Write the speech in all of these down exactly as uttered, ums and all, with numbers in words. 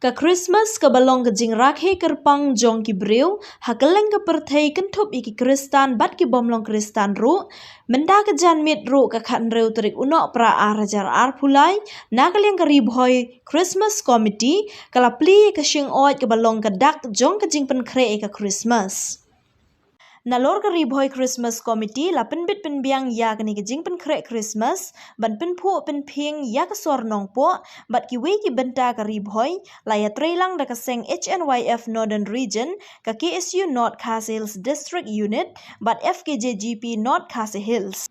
Ka Christmas kaba long ka jingrakhe kyrpang jong ki briew ha kylleng ka pyrthei, kynthup ïa ki Khristan bad ki bym long Khristan ruh. Mynta ka janmiet ruh, ka khathynriew tarik u Nohprah ar hajar arphew lai, na ka liang ka Ri Bhoi Christmas Committee ka la plie ïa ka shyllangh kaba long ka dak jong ka jingpynkhreh ïa ka Christmas. Nalor ka Ri Bhoi Christmas Committee la pynbit pynbiang ïa kane ka jingpynkhreh Christmas ban pynphuh pynphieng ïa ka sor Nongpoh bad kiwei ki bynta ka Ri Bhoi, la ïatreilang da ka seng H N Y F Northern Region, ka K S U North Khasi Hills District Unit bad F K J G P North Khasi Hills.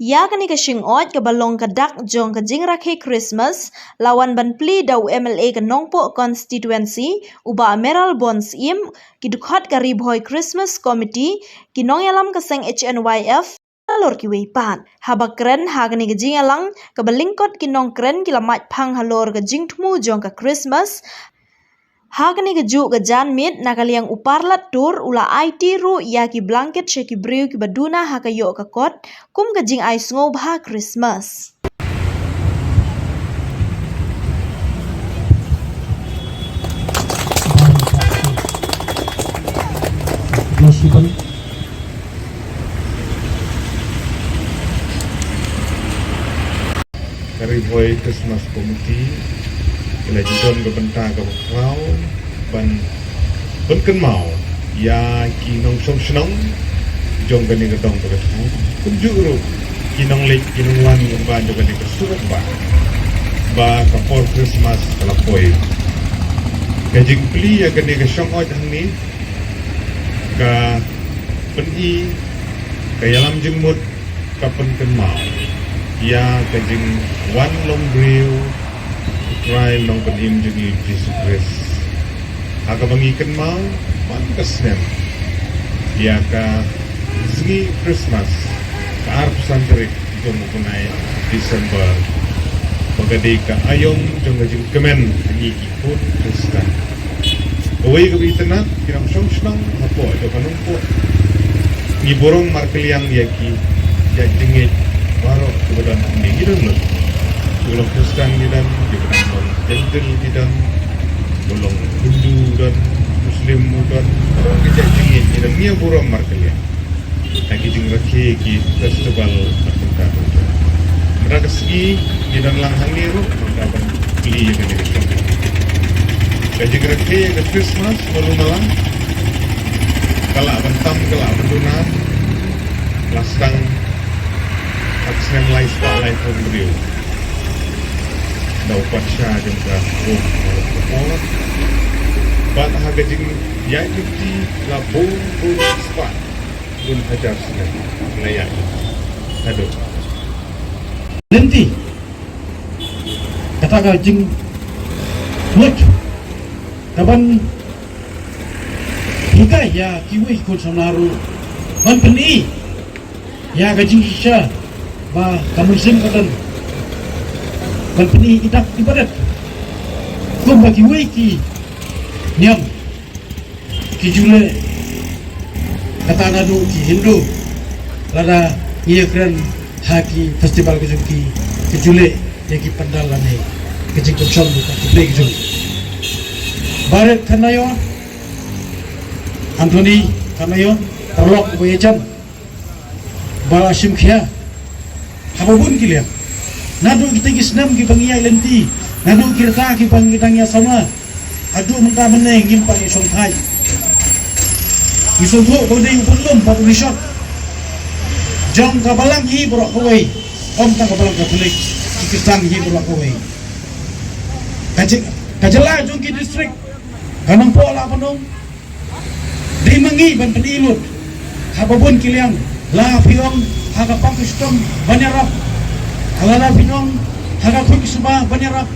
Ïa kane ka shyllangh kaba long ka dak jong ka jingrakhe Christmas la wan ban plie da u M L A ka Nongpoh Constituency, u Bah Mayralborn Syiem, ki dkhot ka Ri Bhoi Christmas Committee, ki nongïalam ka seng H N Y F, halor kiwei pat. Haba kren ha kane ka jingïalang, kaba lyngkot ki nongkren ki la mait phang halor ka jingthmu jong ka Christmas. Ha kane ka juh ka janmiet, na ka liang u Parlat Tur u la aiti ruh ïa ki blanket sha ki briew kiba duna ha ka ïoh ka kot kum ka jingai sngewbha Christmas. Ka Ri Bhoi Christmas Committee ka la ju don ka bynta kaba khraw ban pynkynmaw ïa ki nongshong shnong jong kane ka dong kaba thaw, kumjuh ruh ki nongleit ki nongwan lyngba jong kane ka surok ba, ba ka por Christmas ka la poi. Ka jingplie ïa kane ka shyllangh hangne ka pyni ka ïalam jingmut, ka pynkynmaw ïa ka jingwan long briew u Trai Nongpynim jong ngi u Jisu Khrist. Ha kaba ngi kynmaw man ka snem ïa ka sngi Christmas, ka arphew san tarik jong u bnai December, ba ka dei ka aïom jong ka jingkmen ha ngi ki khun Khristan. Kawei kaba itynnad, ki nongshong shnong hapoh jong ka Nongpoh, ngi burom markylliang ïa ki, ïa ki jingngeit baroh kiba don hangne, ngi don lut. Kiba long Khristan ngi don, kiba long Jentil ngi don, kiba long Hindu don, Muslim ngi don, baroh ki jait jingngeit ngi don, ngi ïa burom markylliang ha ki jingrakhe ki festival bad mynta ruh. Mynta ka sngi ngi don lang hangne ruh, mynta ban plie ïa kane ka shyllangh. Ka jingrakhe ka Christmas malu mala ka lah ban tam, ka lah ban duna, la sdang ha ka snem lai spah laiphew hynriew da u patsha jong ka Rom ha ka por. Bad ha ka jingïaid lynti la bun bun spah, bun hajar snem la ïaid haduh. Lynti kata ka jingmut ka ban hikai ïa kiwei ki khun samla ruh ban pyni ïa ka jingshisha ba ka mynsiem ka don ban pyni i dak i barit. Kumba kiwei ki niam ki ju leh, kata naduh ki Hindu, lada ngi ïa kren ha ki festival ka jong ki, ki ju leh ïa ki pandal lane ki jingpynshong jong ki blei ki jong ki. Barit Thanayor, Anthony Thanayor, paralok uba ïajan ba la shim khia haba bun ki liang. Naduh kita ki snem kiba ngi ïaid lynti, naduh ki rta kiba ngi dang ïa samla, haduh mynta mynne ngim pat ïa shongthait. Ngi sngewthuh ba u dei u bun lum bad u rishot jong ka balang hi baroh kawei, ym tang ka balang Katholik, ki Khristan hi baroh kawei. Ka jylla jong ki district, ka Nongpoh la pynong, dei ma ngi ban pyni lut haba bun ki liang, la phi ong ha ka pang ka shitom ban ïarap, la, la phi ong ha ka khuid ka suba ban ïarap,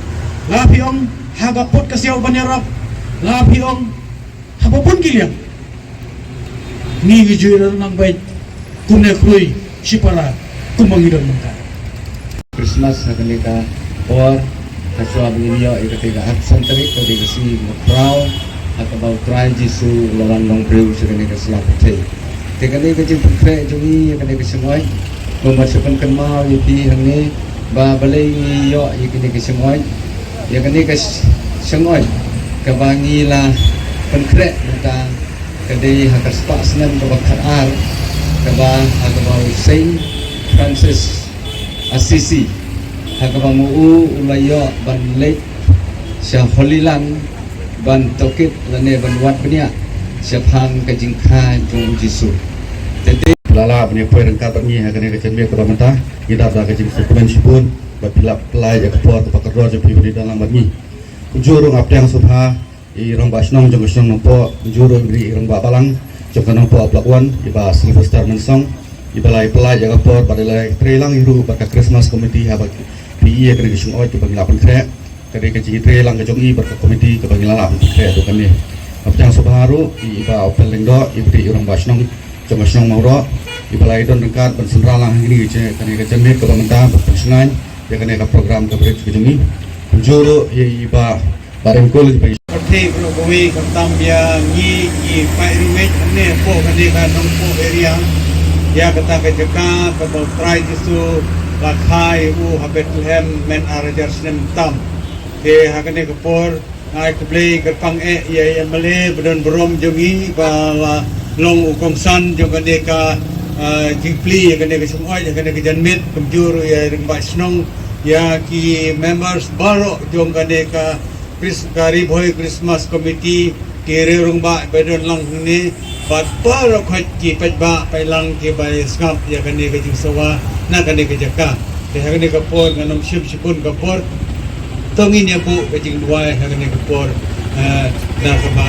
la phi ong ha ka put ka siaw ban ïarap, la phi ong haba bun ki liang. Ngi ngi ju ïa nang beit kumne khrui shipara kumba ngi don mynta. Christmas ha kane ka por, ha shuwa ba ngin ïoh ïa kata ka arphew san tarik, ka dei ka sngi kaba khraw ha kaba u Trai Jisu u la wan long briew sha kane ka sla pyrthei. Te kane ka jingpynkhreh jong ngi ïa kane ka shyngoid, kumba shu pynkynmaw ïa phi hangne, ba balei ngi ïoh ïa kane ka shyngoid, ïa kane ka sh-, Shyngoid kaba ngi la pynkhreh mynta ka dei ha ka spah snem kaba khatar, kaba ha kaba u Saint Francis Assisi, ha kaba ma u u la ïoh ban leit sha Holy Land ban tohkit lane ban wad bniah shaphang ka jingkha jong u Jisu. Te te la lah ban ïa poi ryngkat bad ngi ha kane ka janmiet kaba mynta, ngi dap da ka jingsngewkmen shibun ba phi la pynlait ïa ka por kaba kordor jong phi ban ïadon lang bad ngi. Kumjuh ruh nga pdiang sngewbha ïa i rangbah shnong jong ka shnong Nongpoh, kumjuh ruh i rangbah balang jong ka Nongpoh Block One, i Bah Sylvester Mynsong, iba la ïa pynlait ïa ka por bad i la ïa trei lang hi ruh bad ka Christmas Committee haba phi ïohi ïa kane ka shyngoid kaba ngi la pynkhreh. Ka dei ka jingïatrei lang ka jong i bad ka komiti kaba ngi la lah ban pynkhreh haduh kane. Nga pdiang sngewbha ruh ïa i Bah Opel Lyngdoh, iba dei i rangbah shnong jong ka shnong Mawroh, iba la ïa don ryngkat ban synran lang hangne ïa kane ka janmiet kaba mynta ban pynshngaiñ ïa kane ka program coverage ka jong i. Kumjuh ruh ïa i Bah Bahremkul, iba Pyrthei baroh kawei, khamtam ïa ngi ki paid riewngeit hangne hapoh kane ka Nongpoh area, ïa kata ka jaka kaba U Trai Jisu la kha ïa u ha Bethlehem mynta ar hajar snem tam. Te ha kane ka por nga ai khublei kyrpang eh ïa i M L A ba don burom jong ngi ba la long u kongsan jong kane ka, ah, jingplie ïa kane ka shyngoid, ïa kane ka janmiet, kumjuh ruh ïa i rangbah shnong, ïa ki members baroh jong kane ka Chris-, ka Ri Bhoi Christmas Committee, ki riew rangbah ba don lang hangne, bad baroh khoit ki paidbah paidlang kiba ïa sngap ïa kane ka jingsawa na kane ka jaka. Te ha kane ka por ngan ym shim shibun ka por. To ngin ïa buh ka jingduwai ha kane ka por, eh, na kaba